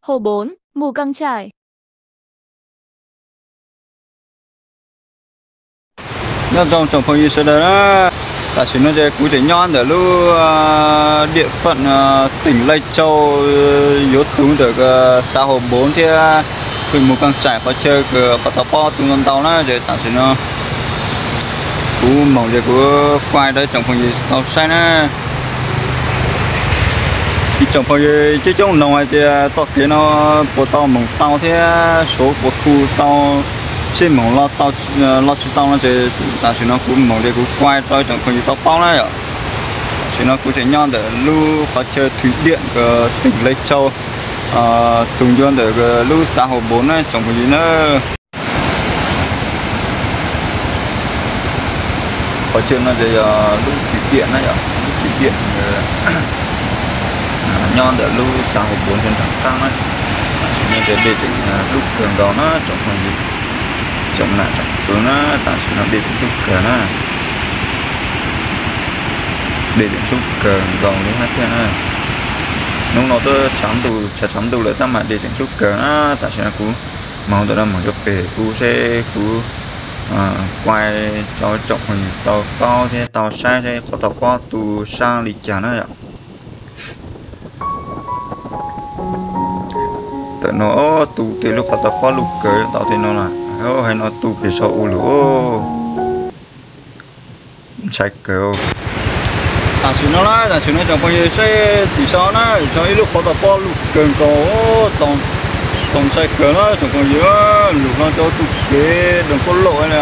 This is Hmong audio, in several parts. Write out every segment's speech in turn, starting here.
Hồ Bốn, mù căng trải. Nyob zoo tsoom phooj ywg sawv daws na, tam sim no ces kuv tseem nyob ntawm lub diam fawm teem Lais Tsau, yuav txug ntawm xav Hauv Npoov thiab phooj ywg mus kaaj tsaim qhov chaw kws qhov tau pob tu ntau ntau na, ces tam sim no kuv moog ces kuv kuaj rau tsoom phooj ywg tau saib na. Ib tsoom phooj ywg coob coob noog hais tias txoj kev no puas tau moog tau thiab suav puas khu tau, seb moog los tau los tsis tau no ces tam sim no kuv moog ces kuv kuaj rau tsoom phooj ywg tau paub na yom. Tam sim no kuv tseem nyob ntawm lub qhov chaw thwm diam kws teem Lais Tsau, txug ncua ntawm lub xav Hauv Npoov na tsoom phooj ywg na. Qhov chaw no ces yog lub thwm diam na yom, lub thwm diam nyob ntawm lub xav Hauv Npoov nram qaab na. Tam sim no ces dej tseem hlub kawg nkaus na tsoom phooj ywg, tsoom nam tsoom txwv na, tam sim no dej tseem hlub kawg na. Dej tseem hlub kawg nkaus li hab thiab na. Hnub no twb tshav ntuj, tshav tshav ntuj lawm tab mas dej tseem hlub kawg na. Tam sim no kuv moog ntawm no moog rau pem kuv seb kuv kuaj rau tsoom phooj ywg tau paub thiab tau saib seb qhov tau pob tu sab li cas na yom. Ntawm no tu tej lub qhov tau pob luj kawg tau tej no na, hais no tu pem saum u lug ntshai kawg. Tam sim no na, tam sim no tsoom phooj ywg saib tim saum na, tim saum ib lub qhov tau pob luj kawg nkaus, txaus ntshai kawg na tsoom phooj ywg, lug hlo rau tus kev doog koj lauj li.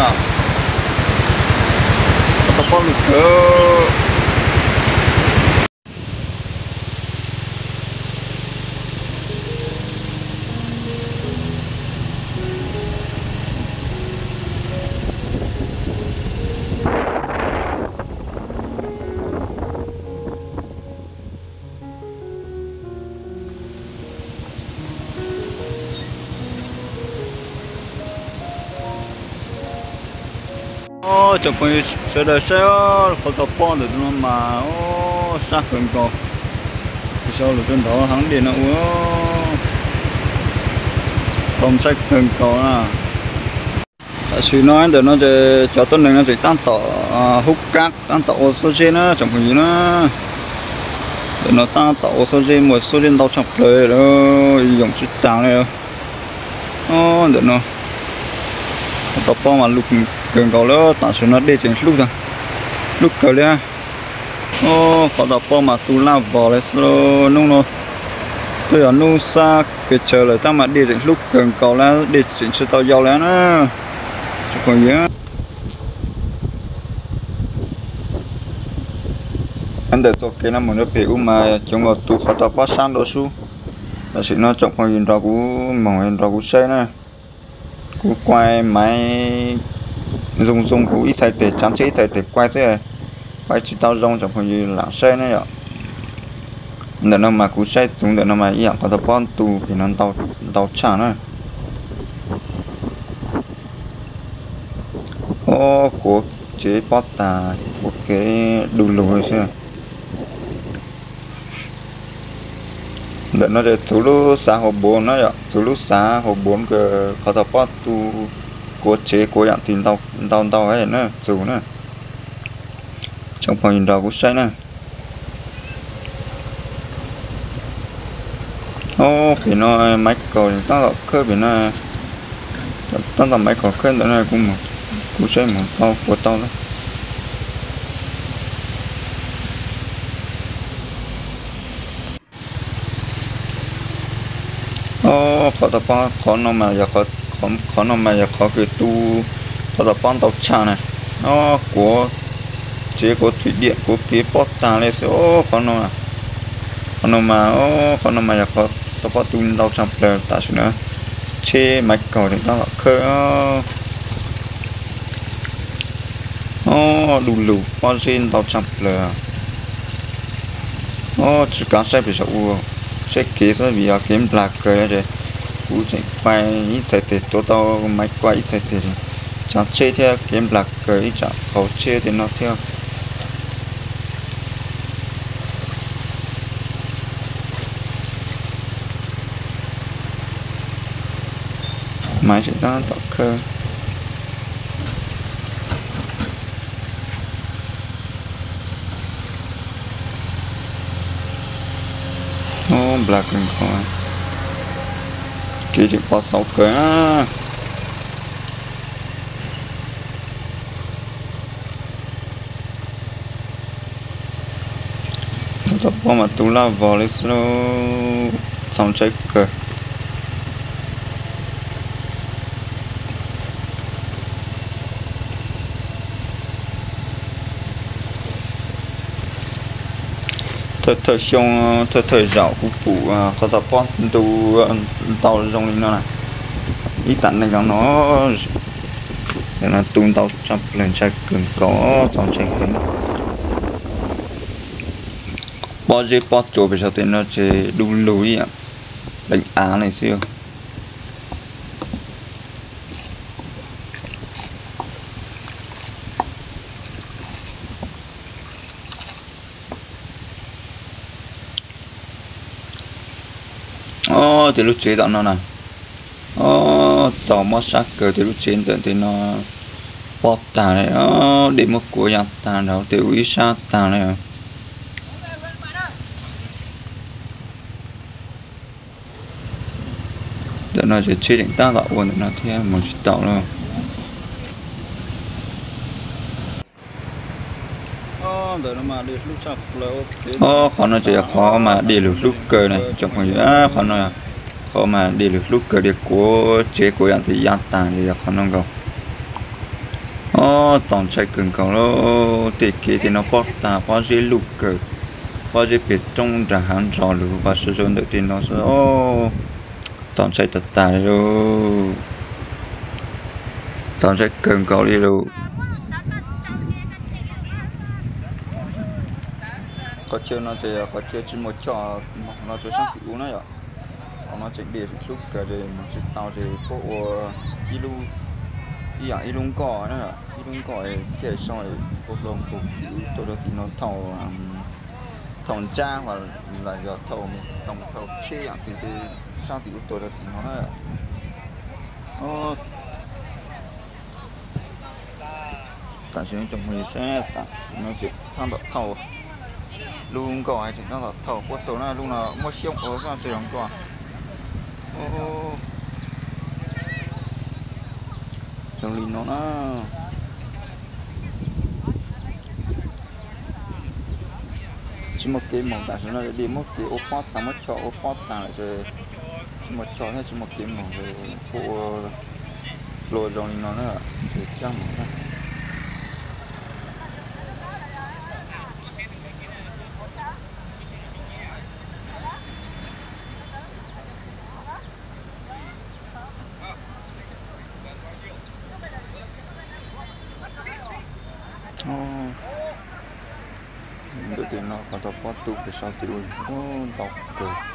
Qhov tau pob luj kawg. Tsoom phooj ywg sawv daws saib, qhov tau pob ntawm no mas sab kawg nkaus. Tim saum lug rau nraud hab dej no ua txaus ntshai kawg nkaus na. Tam sim no ntawm no ces cov tuab neeg no tseem taab tom hub kab, taab tom ua xuab zeb na tsoom phooj ywg na. Ntawm no taab tom ua xuab zeb, muaj xuab zeb ntau tshaaj plawg lawm, yoom tsi taag li. Ntawm no tau pob mas luj kawg nkaus lawm, tam sim no dej tseem hlub, hlub kawg li. Qhov tau pob mas tu laj vog li xwb, nub no twb yog nub sab pes tsawg lawm tab mas dej tseem hlub kawg nkaus li, dej tseem tsi tau yau li na tsoom phooj ywg. Ntawm txoj kev no moog rau pem u mas coob nkaus tus qhov tau pob sab nrau sub. Tam sim no tsoom phooj ywg nrog kuv moog nrog kuv saib na. Kuv kuaj maiv zoo zoo, kuv ib txhais tes tsaav tsheb ib txhais tes kuaj xwb, kuaj tsi tau zoo, tsoom phooj ywg lam saib na yom. Ntawm no mas kuv saib txuv ntawm no mas ib yaam qhov tau pob tu pem no ntau tshaj na. Ob, kuav tsev pob tag, kuav kev du lug xwb. Ntawm no ces txuv lub xav Hauv Npoov na yom, txuv lub xav Hauv Npoov kws qhov tau pob tu kuav tsev kuav yaam tis ntau ntau na txuv na. Tsoom phooj ywg nrog kuv saib na. Ob, pem no maiv kaus taab tom khawb pem no, taab tom maiv kaus khawb ntawm no, kuv saib moog tau puas tau na. Ob, qhov tau pob, qhov no mas yog, qhov no mas yog qhov kws tu, qhov tau pob ntau tshaj na. Ob, kuav tsev kuav thwm diam kuav kev pob tag li xwb. Ob, qhov no, qhov no mas, ob, qhov no mas yog qhov tau pob tu ntau tshaj plawg tam sim no. Tsheb maiv kaus taab tom khawb. Ob, du lug pob zeb ntau tshaj plawg. Ob, tsi kav saib pem saum u, saib kev xwb vim yog kev nplag kawg ces kuv tseem kuaj ib txhais tes tuav tau maiv kuaj ib txhais tes, tsaav tsheb thiab kev nplag kawg ib tsaam qhauv tsheb tej no thiab. Maiv tseem tab tom khawb. Ub, nplag kawg nkaus. Kev tseem pov xauv kawg na. Tau pob mas tu laj vog li xwb lauj, txaus ntshai kawg. Thawj thawj xyoo, thawj thawj zaum kuv pum qhov tau pob ntu ntau zoo li no na. Ib tam neej no, no tu ntau tshaj plaws, ntshai kawg nkaus, txaus ntshai heev. Pob zeb pob tsuas pem saum tej no ces du lug ib yam pleev av li xwb. Ob, tej lub tsev tom no na. Ob, txaus mob sab kawg, tej lub tsev ntawm tej no pob tag li, dej muab kuav ya tag nrho, tej ub ib sab tag li. Ntawm no ces tsheb tseem tab tom ua ntawm no thiab, mus tsis tau lawm. Ob, qhov no ces yog qhov mas dej lug hlub kawg na tsoom phooj ywg, qhov no qhov mas dej lug hlub kawg, dej kuav tsev kuav yam ntawd ya tag ces yog qhov no nkaus. Ob, txaus ntshai kawg nkaus lauj, tej kev tej no pob tag, pob zeb luj kawg, pob zeb pem roob nram hav nrog lug pas sawv zaum ntawm tej no xwb. Txaus ntshai tag tag li lauj, txaus ntshai kawg nkaus li lauj. Qhov chaw no ces yog qhov chaw tsis muaj choj, no tsuas sab tim ub na yom. Qhov no tseem dej hlub kawg ces mus tsis tau ces puab ua ib lub, ib yam ib lub nkoj na, ib lub nkoj thiaj zoo, puab hlo mus tim ub tuaj rau tim no thauj, thauj ntsab los yog thauj me tooj thauj tsheb yam twg sab tim ub tuaj rau tim no na. Tam sim no tsoom phooj ywg saib, tam sim no tseem tab tom thauj, lub nkoj tseem tab tom thauj puab tug na, lub no muab xyoob ua xwb tsis yog nkoj. Zoo li no na. Tsis muaj kev moog, tam sim no dej muab kev ua pob tag, muab choj ua pob tag lawm ces tsis muaj choj thiab tsis muaj kev moog, puab ua hlua zoo li no na, ces tsaab moog na. Ntawm tej no qhov tau pob tu pem saum tej ub ntau kawg.